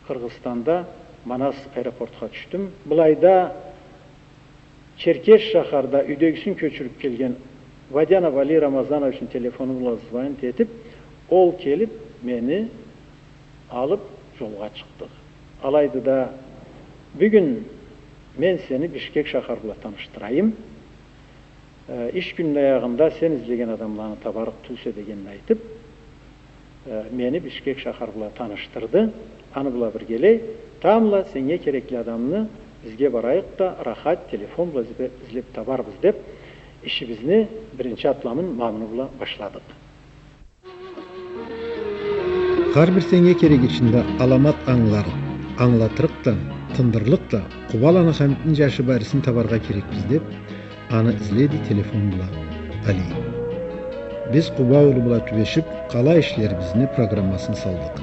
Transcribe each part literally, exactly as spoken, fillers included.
Къыргъызстанда Манас аэропортха тюшдюм. Былайда Черкесск шахарда юйдегисин кёчюрюп келген Водянов Али Рамазановични телефону бла звонить этип, ол келип, мени алып, жолгъа чыкъдыкъ. Алайды да, бюгюн мен сени Бишкек шахар бла танышдырайым. Э, иш кюнню аягъында сен излеген адамланы табарыкъ тюлсе дегенин айтып, э, мени Бишкек шахар бла танышдырды. Аны бла биргелей, тамбла сеннге керекли адамны бизге барайыкъ да, рахат, телефон бла изле-, излеп табарбыз деп, ишибизни биринчи атламын ма муну бла башладыкъ. Хар бир сеннге керек ишинде аламат ангылар, ангылатырыкъ да, тындырлыкъ да, Къубаланы Хамитни жашы Борисни табаргъа керекбиз деп, аны изледи телефон бла Али. Биз Къуба улу бла тюбешип, къалай ишлерибизни программасын салдыкъ.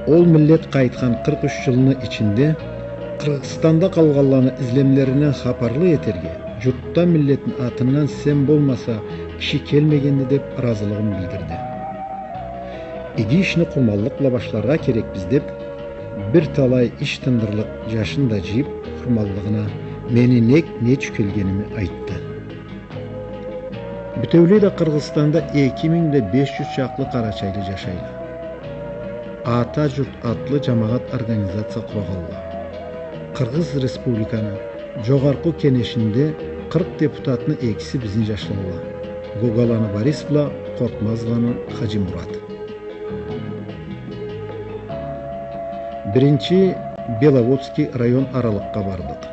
Ол миллет къайтхан къыркъ юч жылны ичинде Къыргъызстанда къалгъанланы излемлеринден хапарлы этерге, журтда миллетни атындан сен болмаса, киши келмегенди деп ыразылыгъын билдирди. Иги ишни къурманлыкъ бла башларгъа керекбиз деп, бир талай иш тындырлыкъ жашын да жыйып, къурманлыгъына мени нек нечик келгеними айтды. Бютеулей да Къыргъызстанда эки минг бла беш жюз чакълы къарачайлы жашайла. Ата журт атлы жамагъат организация къурагъанла. Къыргъыз Республиканы Жогъаркъу Кенешинде къыркъ депутатны экиси бизни жашлалла. Гогаланы Борис бла Къоркъмазланы Хаджимурат. Биринчи Беловодский район аралыкъгъа бардыкъ.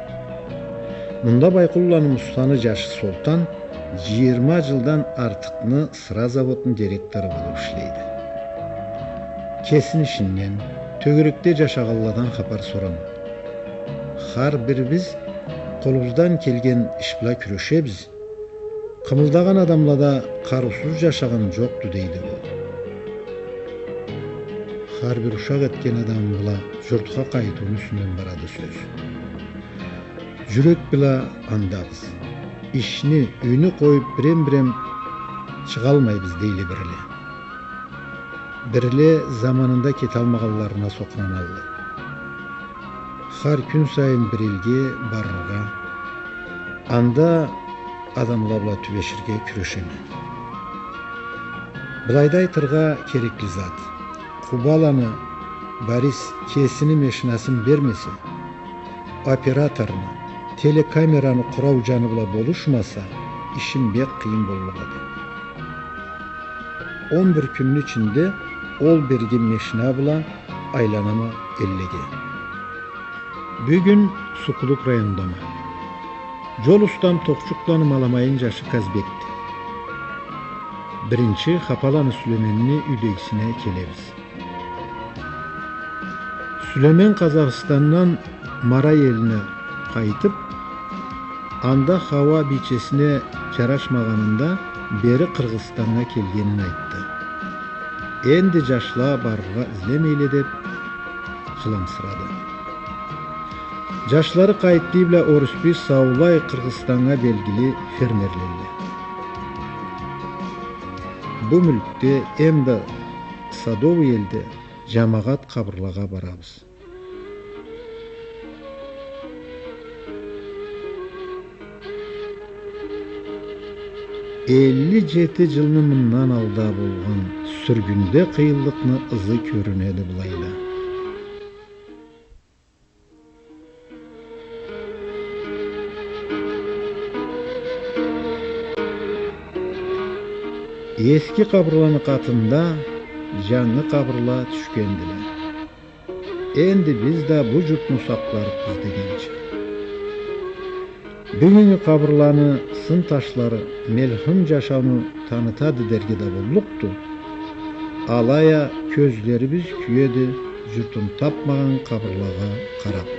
Мында Байкъулланы Мустаны жашы Солтан жыйырма жылдан артыкъны сыра заводну директору болуп ишлейди. Кесини ишинден, тёгерекде жашагъанладан хапар сорама. Хар бирибиз къолубуздан келген иш бла кюрешебиз. Къымылдагъан адамлада къарыусуз жашагъан жокъду, дейди ол. Хар бир ушакъ этген адамы бла журтха къайтыуну юсюнден барады сёз. Жюрек бла андабыз. Ишни, юйню къоюп, бирем-бирем чыгъалмайбыз, дейле бирле. Бирле заманында кеталмагъанларына сокъураналла. Хар кюн сайын бир элге барыргъа, анда адамла бла тюбеширге кюрешеме. Былайда айтыргъа керекли зат. Къубаланы Борис кесини машинасын бермесе, операторну, телекамераны къурау жаны бла болушмаса, ишим бек къыйын боллукъ эди. Он бир кюнню ичинде ол берген машина бла айланама эллеге. Бюгюн Сукулук райондама. Жол устам Токъчукъланы Маламайын жашы Казбекди. Биринчи Хапаланы Сюлеменни юйдегисине келебиз. Сюлемен Къазахстандан Марай элине къайтып, анда хауа бийчесине жарашмагъанында бери Къыргъызстаннга келгенин айтды. Энди жашла барыргъа излемейле деп жыламсырады. Жашлары Къайытбий бла Орусбий саулай Къыргъызстаннга белгили фермерлелле. Бу мюлкде эмда Садовый элде жамагъат къабырлагъа барабыз. Элли жети жылны мындан алда болгъан сюргюнде къыйынлыкъны ызы кёрюнеди былайда. Эски къабырланы къатында жангы къабырла тюшгендиле. Энди биз да бу журтну сакъларыкъбыз дегенча. Бюгюннгю къабырланы сын ташлары мелхым жашауну танытады дерге да боллукъду. Алай а кёзлерибиз кюеди журтун тапмагъан къабырлагъа къарап.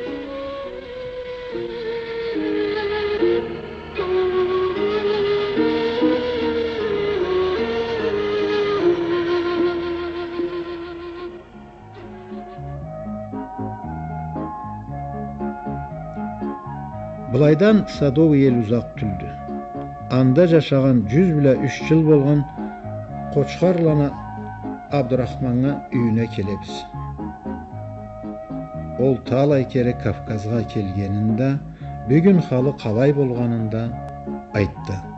Былайдан Садовый эл узакъ тюлдю. Анда жашагъан жюз бла юч жыл болгъан Къочхарланы Абдурахманнга юйюне келебиз. Ол талай кере Кавказгъа келгенин да, бюгюн халы къалай болгъанын да айтды.